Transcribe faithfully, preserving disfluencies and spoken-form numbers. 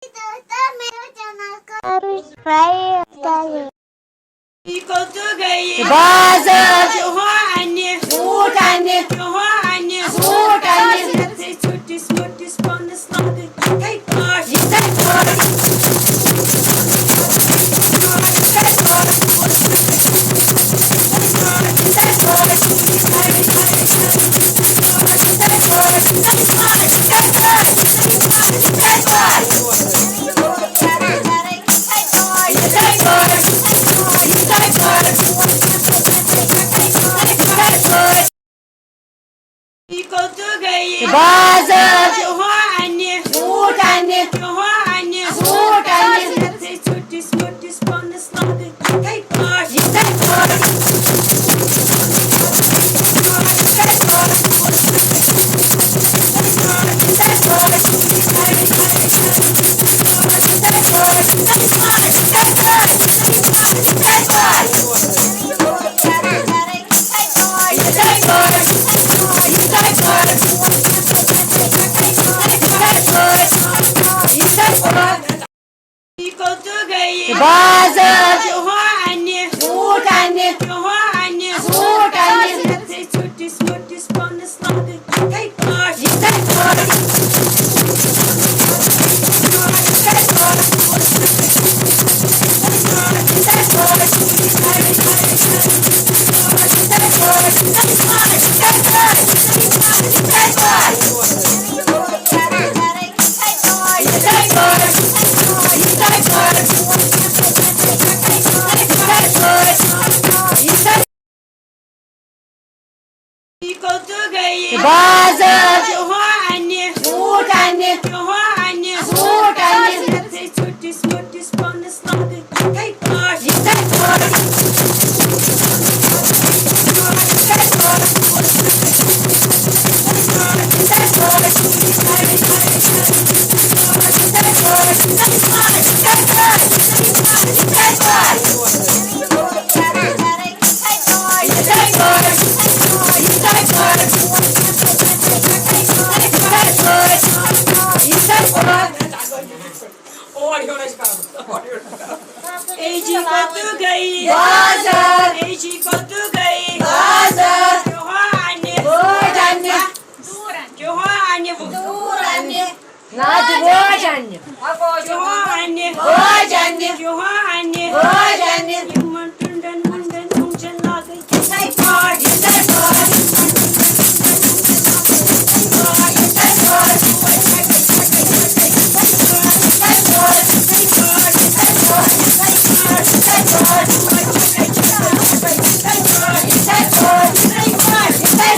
تہٕ مےٚ چَنَل کَرُن سبسکرایب کَرٕنۍ۔ کوٚت گٔیہِ؟ بازر۔ ہُہ اَنہِ۔ بوٗٹھ اَنہِ۔ ہُہ اَنہِ۔ بوٗٹھ اَنہِ۔ ژھٔٹِس موٚٹِس پانَس لاگٕنۍ۔ یِتھَے پٲٹھۍ۔ کوٚت گٔیہِ؟ بازر۔ ہُہ اَنہِ۔ بوٗٹھ اَنہِ۔ ہُہ اَنہِ۔ بوٗٹھ اَنہِ۔ ژھٔٹِس موٚٹِس پانَس لاگٕنۍ۔ کوٚت گٔیہِ؟ بازر۔ ہُہ اَنہِ۔ بوٗٹھ اَنہِ۔ ہُہ اَنہِ۔ بوٗٹھ اَنہِ۔ ژھٔٹِس موٚٹِس پانَس لاگٕنۍ۔ کوٚت گٔیہِ؟ بازر۔ ہُہ اَنہِ۔ بوٗٹھ اَنہِ۔ ہُہ اَنہِ۔ بوٗٹھ اَنہِ۔ ژھٔٹِس موٚٹِس پانَس لاگٕنۍ۔ اے جی کوٚت گٔیہِ؟ بازر۔ اے جی کوٚت